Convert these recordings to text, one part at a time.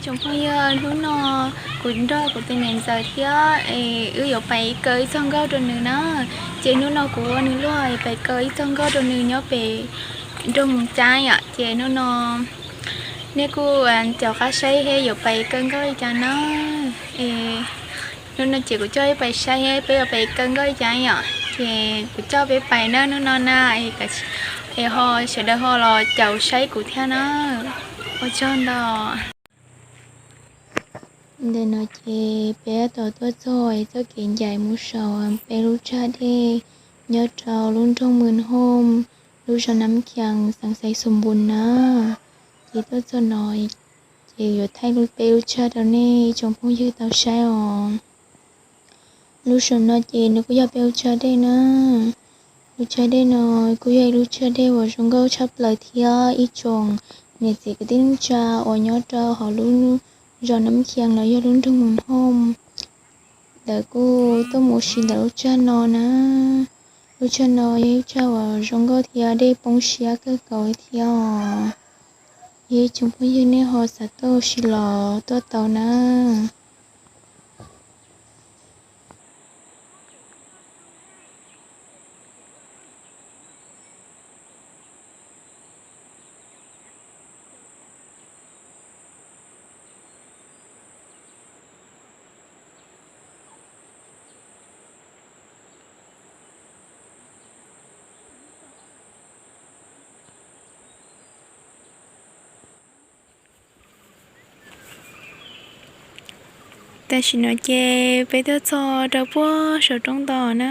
Tsoom phooj ywg, hnub no kuv nrog kuv tus niam ntxawm thiab es wb yuav pais kaw ib txoj nkauj rau nws na. Ces hnub no kuv ua nws luag pais kaw ib txoj nkauj rau nws nyob pem nroog Moos Cab yom. Ces hnub no nej kuj caum qab saib thiab yuav pais kaw nkauj li cas na. Hnub no ces kuv coj peb pais saib peb yuav pais kaw nkauj li cas yom. Ces kuv coj peb pais na hnub no na, es ho sawv daws ho los caum saib kuv thiab na. Ua tsaug ntau. Ntawm no ces peb tab tom tuaj txog txoj kev ncaim mus saum peb lub tsag dej nyob rau lub nroog Mws Hooj, lub zos Nab Khias, xeev Xais Xus Npus na. Ces tuaj txog no ces yuav thaij peb lub tsag rau nej tsoom phooj ywg tau saib os. Lub saum no ces nws kuj yog peb lub tsag dej na. Lub tsag dej no kuj yog ib lub tsag dej uas zoo nkauj tshaj plaws thiab ib tsoom niam txiv kwv tij neej tsa uas nyob rau hauv lub zos Nab Khias los yog lub nroog Mws Hooj, lawv kuj tuaj mus ua si ntawm lub tsag no na. Lub tsag no yog ib tsag uas zoo nkauj thiab dej poob siab kawg nkaus li thiab os. Yog ib tsoom phooj ywg nej ho xav tuaj ua si los tuaj tau na. Tam sim no ces peb tuaj txog rau puag saum roob ntoo na,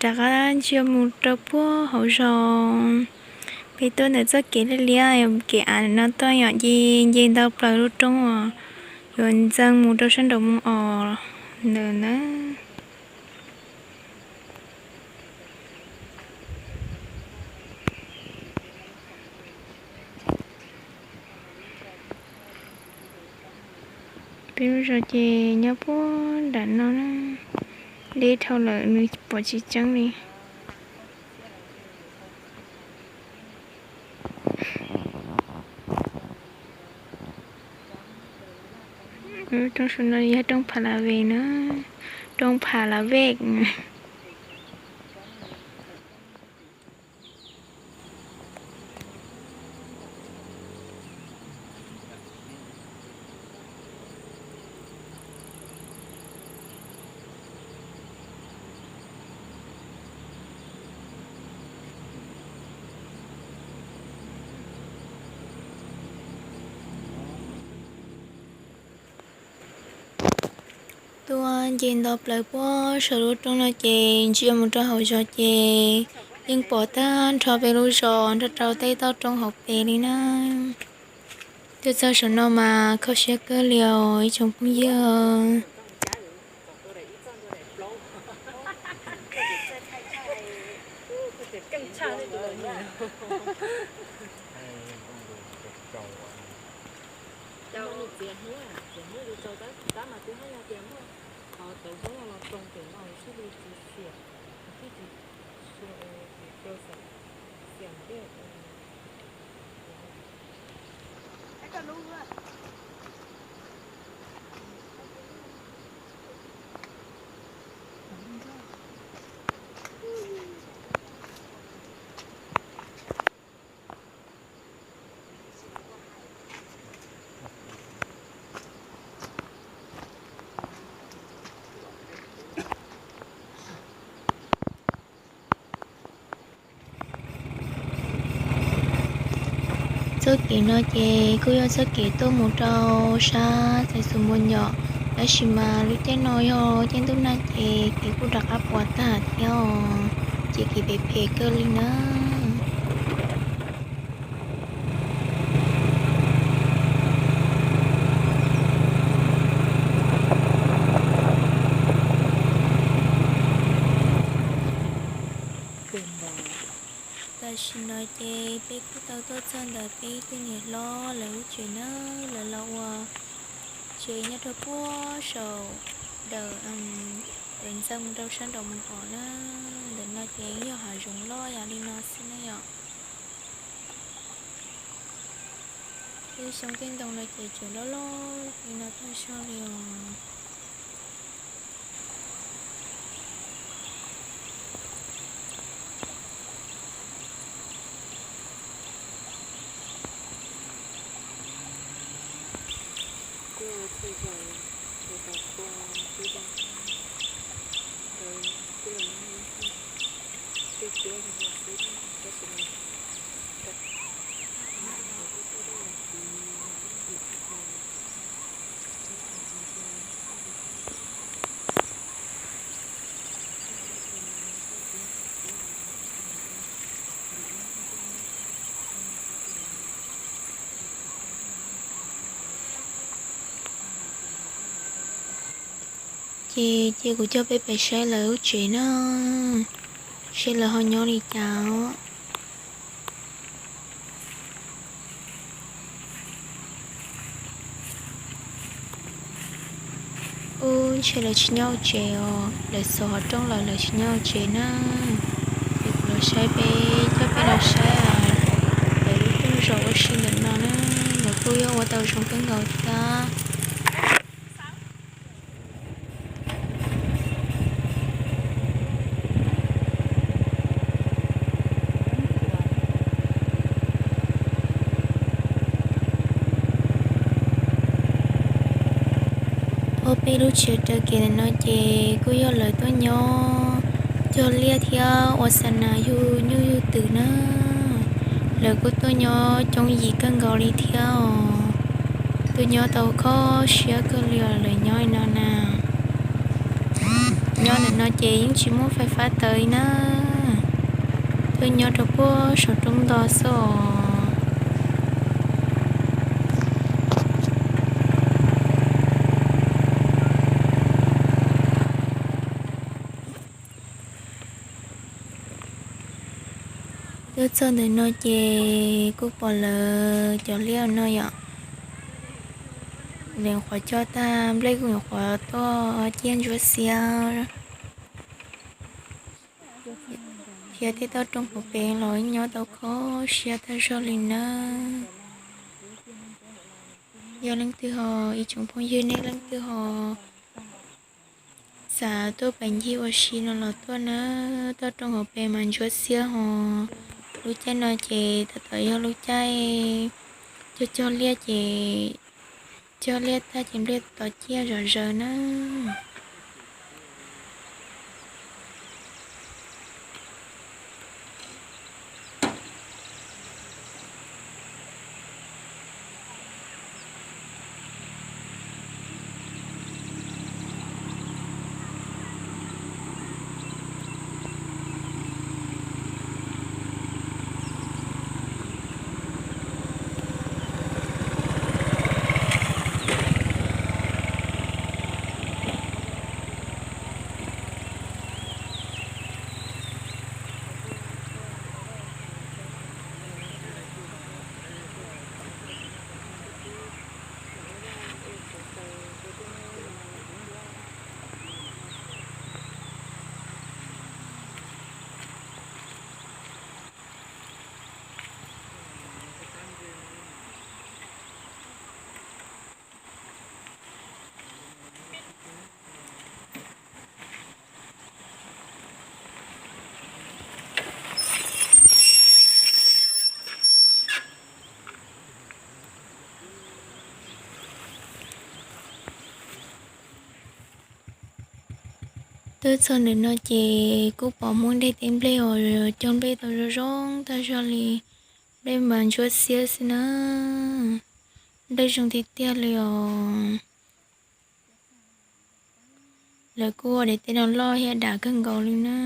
rov qab ntsia mus rau puag hauv zos. Peb tuaj ntawm txoj kev liab liab, kev av no tuaj yom, ces nce ntau plaws lub roob uas yuav ntxeev mus rau sab nraum Moos Os ntawd na. Peb lub zos ces nyob puag nram no na, deb dhau lawm nws pom tsis tseeb li. Roob saum no yog roob Pha La Vej na, roob Pha La Vej. Tuaj nce nto plaws puag saum lub roob no ces ntsia mus rau hauv zos ces yeej pom tag nrho peb lub zos nrog rau tej toj roob hauv pes li na. Tuaj txog saum no mas kho siab kawg li os ib tsoom phooj ywg. Txoj kev no ces kuj yog txoj kev tuaj mus rau sab Xais Xus Npus Nyom, tab sis mas lub caij no yog caij ntuj nag ces kev kuj rov qab puas tag thiab os, ces kev phem phem kawg li na. Tam sim no ces peb kuj tau tuaj txog ntawm peb ib tug niam hlob lawv lub tsev na, lawv los ua tsev nyob rau puag saum ntawm, lawv ntxeev mus rau sab nraum Moos Os na. Ntawm no ces yog hav zoov loj yam li no xwb na yom. Xyoo tej ntoo no ces tseem loj loj li no tag zog li os. Ces cia kuv coj peb pais saib lawv lub tsev na, saib lawv ho nyob li cas os. Ub, ntshe lawv tsis nyob hauv tsev os, lawv xov hauv rooj lawm, lawv tsis nyob hauv tsev na. Ces kuv los saib peb, coj peb los saib lawv lub rooj zos ua si ntawm no na, lawv kuj yuav ua tau zoo kawg nkaus thiab. Ob peb lub tsev raws kev ntawm no ces kuj yog lawv tuaj nyob cog liaj thiab ua xa nas yug nyuj yug twm na. Lawv kuj tuaj nyob coob yim kawg nkaus li thiab os. Tuaj nyob tau kho siab kawg li os lawv nyob li no na. Nyob ntawm no ces yeej tsis muaj fais fab tawv li na. Tuaj nyob rau puag saum roob ntog xwb os. Tuaj txog ntawm no ces kuj pom lawv cov liaj no yom. Lawv nyuam qhuav cog tag nplej, kuj nyuam qhuav tuaj ciaj ntsuab xiab. Thiab tej toj roob hauv pes los nyob tau kho siab tag zog li na. Yog leej twg ho, ib tsoom phooj ywg nej leej twg ho xav tuaj pais ncig ua si no los tuaj na. Toj roob hauv pes mas ntsuab xiab ho. Lub caij no ces tab tom yog lub caij cog cog liaj ces cog liaj tag ces nplej tos ciaj zom zaws na. Twb txog ntawm no ces kuj pom muaj dej tej nplej uas cog nplej tau zoo zoo tag zog li. Nplej mas ntsuab xiab xwb na. Nplej zoo tiag tiag li os. Lawv kuj ua daim teb no loj thiab dav kawg nkaus li na.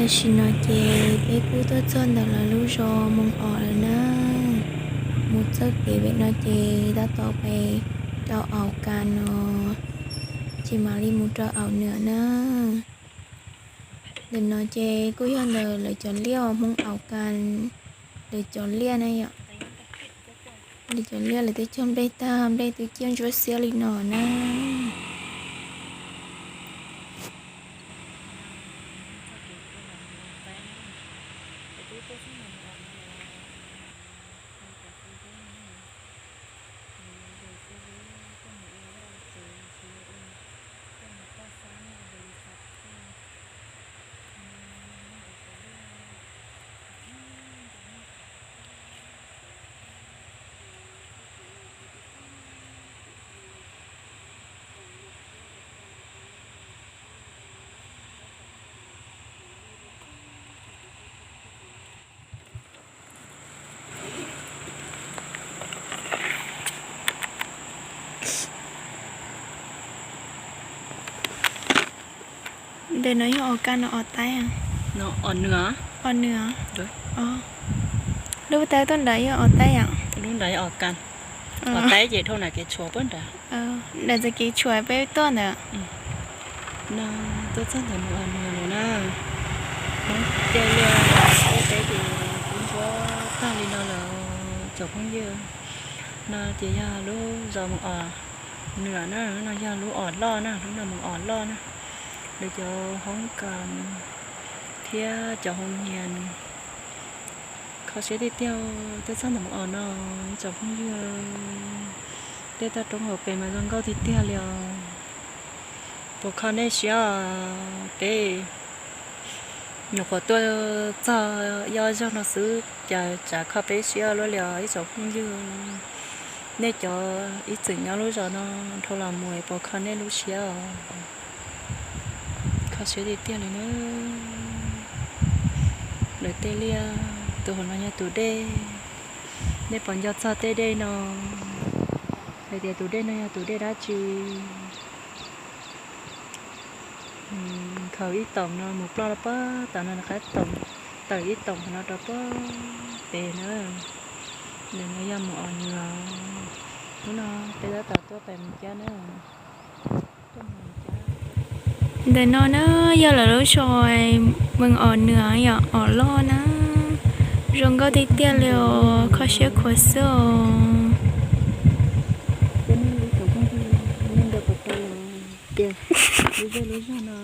Tam sim no ces peb kuj tuaj txog ntawm lawv lub zos Moos Os lawm na. Mus txog pem pem no ces tab tom pais rau Aus Kas no, ces mam li mus rau Aus Nwm na. Ntawm no ces kuj yog ntawm lawv cov liaj, Hmoob Aus Kas lawv cov liaj na yom. Lawv cov liaj lawv twb cog nplej tag, nplej twb ciaj ntsuab xiab li no na. Ntawm no yog Aus Kas no Aus Taib? Os Nwm. Os Nwm. Lub taub tuaj nrad yog Aus Taib yom? Lub nrad yog Aus Kas. Aus Taib ces dhau nram kev tshuam puag nrad. Nram txoj kev tshuam peb tuaj ntawd. No tuaj txog ntawm Os Nwm lawm na. Hmoob tej liaj teb ces kub ntsuab tag li no lawm tsoom phooj ywg. No ces yog lub zos Moos Os Nwm na, no yog lub Os Loj na, lub no Moos Os Loj na. Lawv cov hoob kas thiab cov hoo nyias kho siab tiag tiag tuaj txog ntawm Moos Os no tsoom phooj ywg. Tej toj roob hauv pes mas zoo nkauj tiag tiag li os. Puas kho nej siab os? Peb nyuam qhuav tuaj txog ib ob zaug no xwb cas tsav kho peb siab luaj li os ib tsoom phooj ywg. Nej cov ib txwm nyob lub zos no dhau los mus puas kho nej lub siab os? Kho siab tiag tiag li na. Lawv tej liaj, tus hauv no yog tus dej. Nej puas nco txog tej dej no? Hais tias tus dej no yog tus dej dab tsi? Nkhaus ib toom no mus ploj rau puag tom no, rov qab tawm ib toom no rau puag pem na. Ntawm no yog Moos Os Nwm. Hnub no peb tab tom tuaj pem Moos Cab na. Ntawm no na yog lawv lub zos Moos Os Nwm yom, Os Loj na. Zoo nkauj tiag tiag li os, kho siab khuav xwb os. Lub zej lub zog no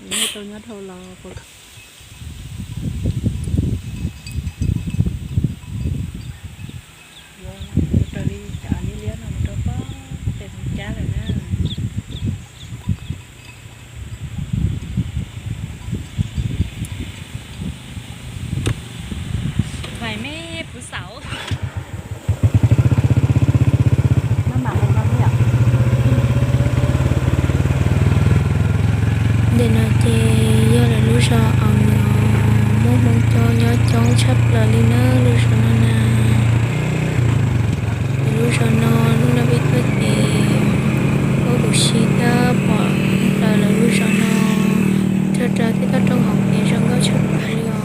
nej tau nyob dhau los puas kho? Yuav raws li cov liab liab no mus rau pem Moos Cab lawm na. Vaiv me puv xauv. Ntawm no ces yog lawv lub zos Aus Nwm, muaj Hmoob coob nyob coob tshaj plaws li na lub zos no na. Lawv lub zos no hnub no peb tuaj ces kuj huv si thiab pom plaws lawv lub zos no, rau rau tej toj roob hauv pes zoo nkauj tshaj plaws li os.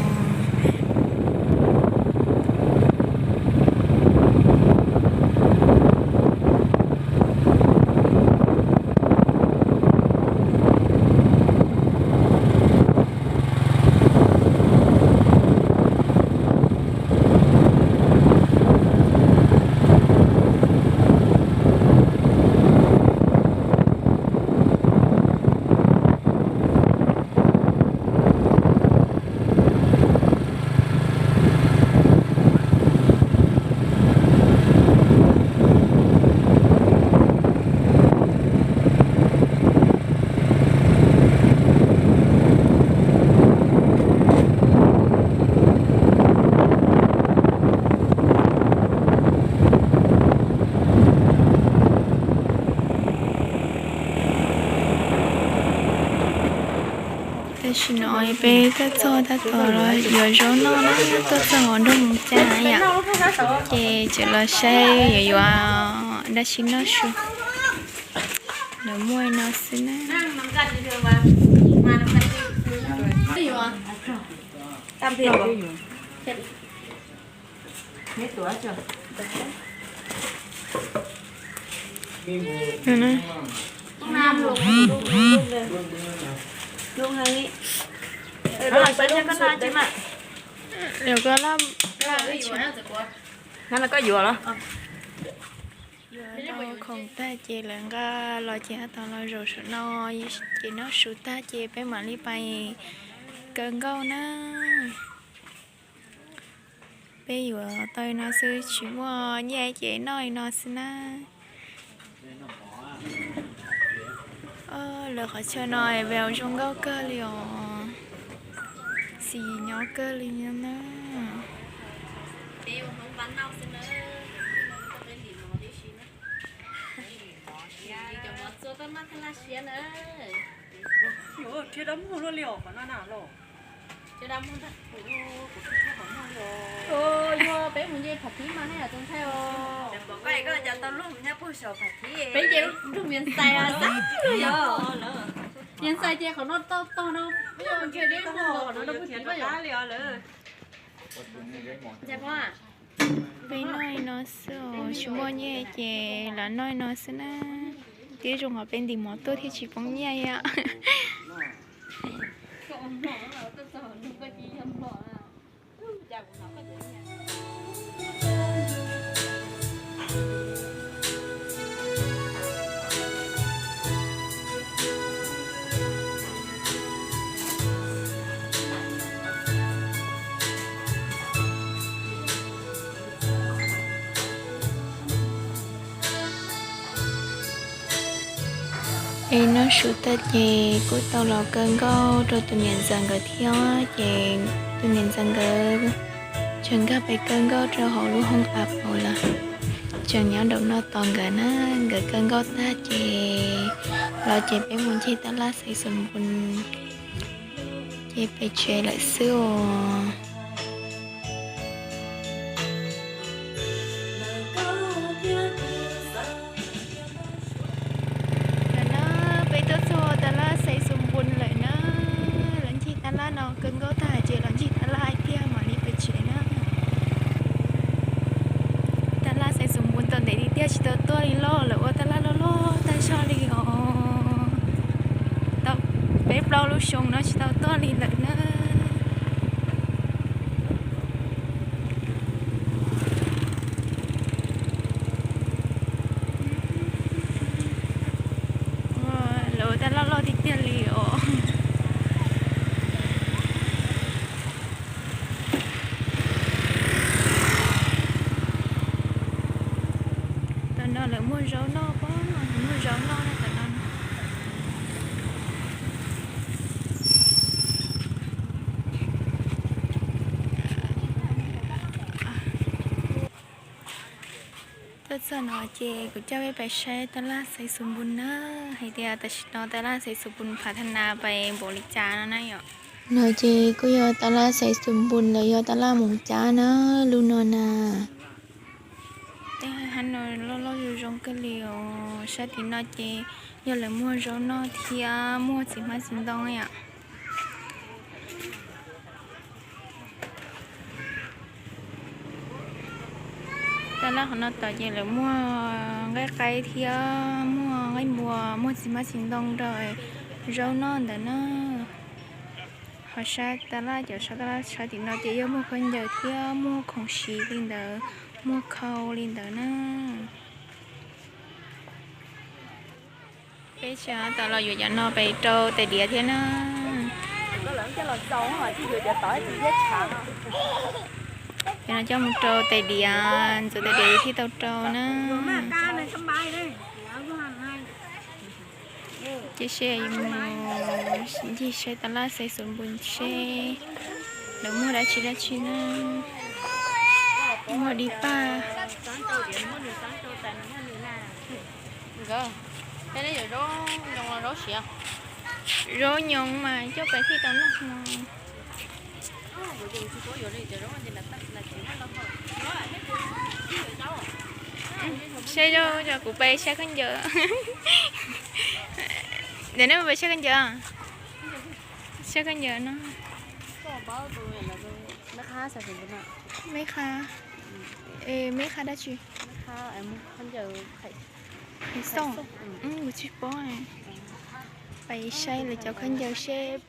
Tam sim no peb tuaj txog tab tom yuav zaub noj na, tuaj txog hauv nroog Moos Cab yom, ces tseem los saib yuav yuav dab tsi noj su. Lawv muaj no xwb na. Tam phiaj. Koj yuav los? Yuav tau khoom tag ces lawv nqa los ces tab tom los zaum saum no, ces noj su tag ces peb mam li pais kaw nkauj na. Peb yuav tau li no xwb, tsis muaj nyiaj ces noj li no xwb na. Lawv qhov chaw no view zoo nkauj kawg li os, xis nyob kawg li na. Yog peb mus nce pham thib mas nej tus ntxhais os. Peb nce lub nroog Vias Xais xab yog. Vias Xais ces qhov no tog tog no, peb nce lub nroog qhov no rau puag tid yog. Peb noj li no xwb os, tsis muaj nyiaj ces lam noj li no xwb na. Twb zoo qhov peb ntim mov tuaj thiaj tsis poob nyiaj os. Es noj su tag ces kuj tau los kaw nkauj rau tus niam ntxawm nkawd thiab, ces tus niam ntxawm nkawd tseem nkag pais kaw nkauj rau hauv lub hoob av lawm. Tseem nyob nraum no tos nkawd na, nkawd kaw nkauj tag ces los ces peb mus ncig tab laj Xaiv Xus Npus ces pem tsev lawm xwb os. Tam no peb tuaj txog tab laj Xaiv Xus Npus lawm na. Los ncig tab laj no kaw nkauj tag ces los ncig tab laj hais tiag mam li pem tsev na. Tab laj Xaiv Xus Npus tau ntev tiag tiag tsis tau tuaj li lawm, lawv ua tab laj loj loj tag zog li os. Tau peb plaub lub xyoo no tsis tau tuaj li lawm na. Lawv ua tab laj loj tiag tiag li os. Tam no lawv muag zaub noj pob, muag zaub noj na tam no. Tuaj txog no ces kuv coj peb pais saib tab laj Xaiv Xus Npus na, hais tias tam sim no tab laj Xaiv Xus Npus phav thab nas pais npaum li cas no na yom. No ces kuj yog tab laj Xaiv Xus Npus los yog tab laj Moos Cab na, lub no na. Tej hab no loj loj zoo zoo kawg li os, sab tim no ces yog lawv muag zaub noj thiab muag txiv hmab txiv ntoo yom. Tab laj qhov no tod ces lawv muag nqaij qaib thiab muag nqaij npua, muag txiv hmab txiv ntoo rau zaub noj ntawd na. Ho sab tab laj, cov sab tab laj sab tim no ces yog muag khaub ncaws thiab muag khoom siv li ntawd, muag khau li ntawd na. Peb tseem tau los yuav cov no pem rau tais diav thiab na. Cov no coj mus rau tais diav, ntxuav tais diav thiaj tau rau na. Ces seb yuav mus ncig saib tab laj Xaiv Xus Npus seb lawv muag dab tsi dab tsi na. Muag di paj. Zaub nyoos mas coj pais thiaj tau noj hmo. Saib zaub, kuv pais saib khaub ncaws. Ntawm nej pais saib khaub ncaws, saib khaub ncaws no. Meb qha, meb qha dab tsi? Xoo, kuv tsis paub. Pais saib lawv cov khaub ncaws seb.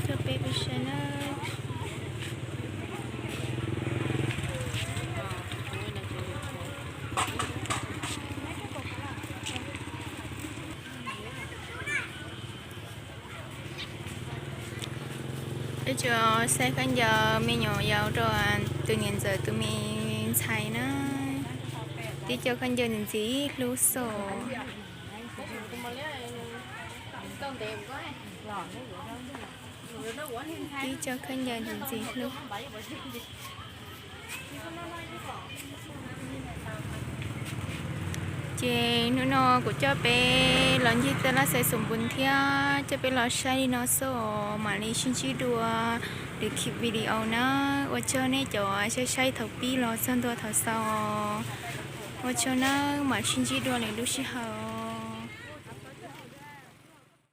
Coj peb pais saib na. Peb tsuas saib khaub ncaws me nyuam yaus rau tus niam ntxawm tus me ntxhais na. Tib co khaub ncaws ntxim ntxim hlub xwb. Tib co khaub ncaws ntxim ntxim hlub. Ces hnub no kuv coj peb los ncig taj laj Xais Xoom Npus thiab coj peb los saib li no xwb os, mam li sib ntsib dua lwm video na. Ua tsaug nej cov saib saib thaum pib los txog ntua thaum xaus. Ua tsaug nawb, mam sib ntsib dua lwm lub sij hawm.